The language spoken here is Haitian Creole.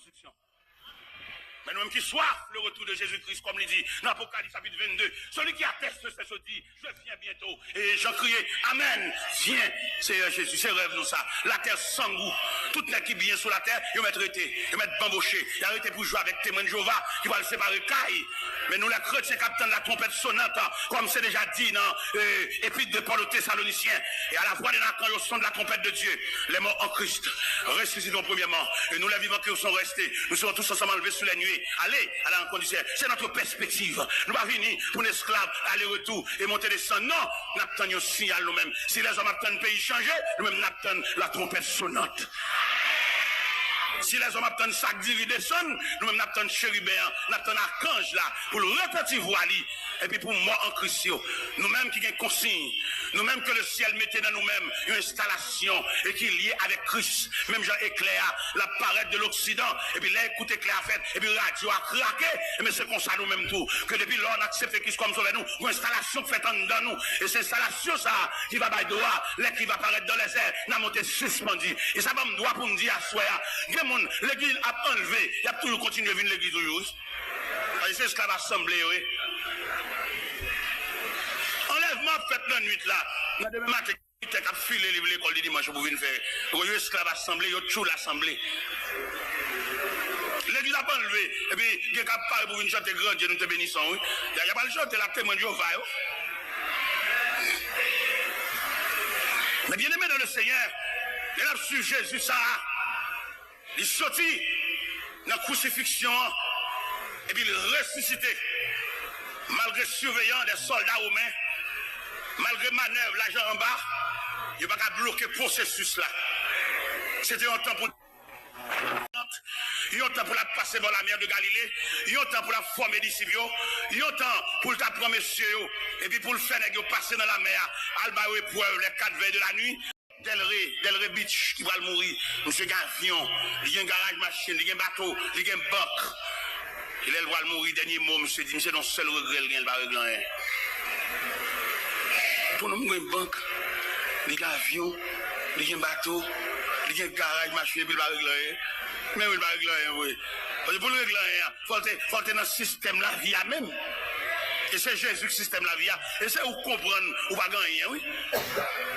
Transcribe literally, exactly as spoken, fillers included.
Destruction. Mais nous-mêmes qui soif le retour de Jésus-Christ, comme il dit dans Apocalypse chapitre vingt-deux, celui qui atteste ces choses dit, je viens bientôt. Et Jean criait, Amen, viens, Seigneur Jésus. Se rèv nou sa. Latè san gou. Tout nèg ki byen sou latè, yo mèt rete. Yo mèt banboche. Y a rete pou jwe avèk Temwen Jewova ki pral separe kay. Men nou, lè kretyen k ap tann la twompèt sonant, comme c'est déjà dit dans euh, Épître de Paul aux Thessaloniciens, et à la voix d'un archange au son de la trompette de Dieu, les morts en Christ ressusciteront premièrement, et nous, les vivants qui serons restés, nous serons tous ensemble enlevés sous les nuées. Allez à la rencontre du Seigneur. C'est notre perspective. Nou pa vini pou n esklav aller-retour et monter descendre. Non, n ap tann yon siyal nou menm. Si lèzòm ap tann peyi chanje, nou menm n ap tann la twompèt sonant. Si lèzòm ap tann sak diri desann, nou menm n ap tann cheriben an, n ap tann akanj la pou l retanti vwa li. Epi pou mò an Kris yo, nou menm ki gen konsiy, nou menm ke lesyèl mete nan nou menm yon enstalasyon e ki lye avèk Kris, menm jan eklè a l ap parèt de loksidan, epi lè kout eklè a fèt, epi radyo a krake, enben se konsa nou menm tou, ke depi lè n aksepte Kris kòm Sovè nou, yon enstalasyon k fèt anndan nou, e se enstalasyon sa a ki va bay dwa lè Kris va parèt dans les airs, n a monte sispandi. E sa ban m dwa pou m di aswè a, gen moun legliz ap anlve, y ap toujou kontinye vin legliz toujou, wi. Paske se esklav asanble yo ye. Anlèvman ap fèt nan nwit la. Nan demen maten, tèt k ap file liv lekòl di dimanch yo pou vin fè. Yo esklav asanble, yo tchoul asanble. Legliz ap anlve, epi gen k ap pare pou vin chante Gran Dye, nou te beni san w, wi. Y a, y a pral chante la Temwen Jewova yo. Men bien aimé dans le Seigneur, lè n ap swiv Jezi sa a, li soti nan kwisifiksyon an, epi l resisite. Malgre siveyan, dè sòlda women, malgre manèv lajan anba, yo pa ka bloke pwosesis la. Se te yon tan pou, yon tan pou l ap pase bò lamè de Galile, yon tan pou l ap fòme disip yo, yon tan pou l ta pran mesye yo, epi pou l fè nèg yo pase nan lamè a, al ba yo eprèv les quatre veilles de la nuit. Delray, Delray Beach ki pral mouri. Misye gen avyon, li gen garaj machin, li gen bato, li gen bank. E lè l pral mouri, dènye mo misye di, misye di yon sèl regrè l gen, l pa regle anyen. Pou nou, m gen bank, li gen avyon, li gen bato, li gen garaj machin, epi l pa regle anyen. Men wi, l pa regle anyen vre. Paske pou l regle anyen an, fò l te, fò l te nan sistèm lavi a menm. E se Jezi k sistèm lavi a. E se ou konprann ou pa gen anyen, wi.